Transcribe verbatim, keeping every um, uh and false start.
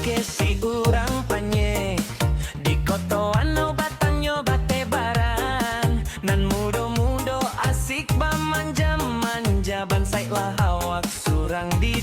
Kesi urang panyeh, di koto anau batangnyo batebaran. Nan mudo-mudo asik bamanja-manja, bansaiklah awak surang di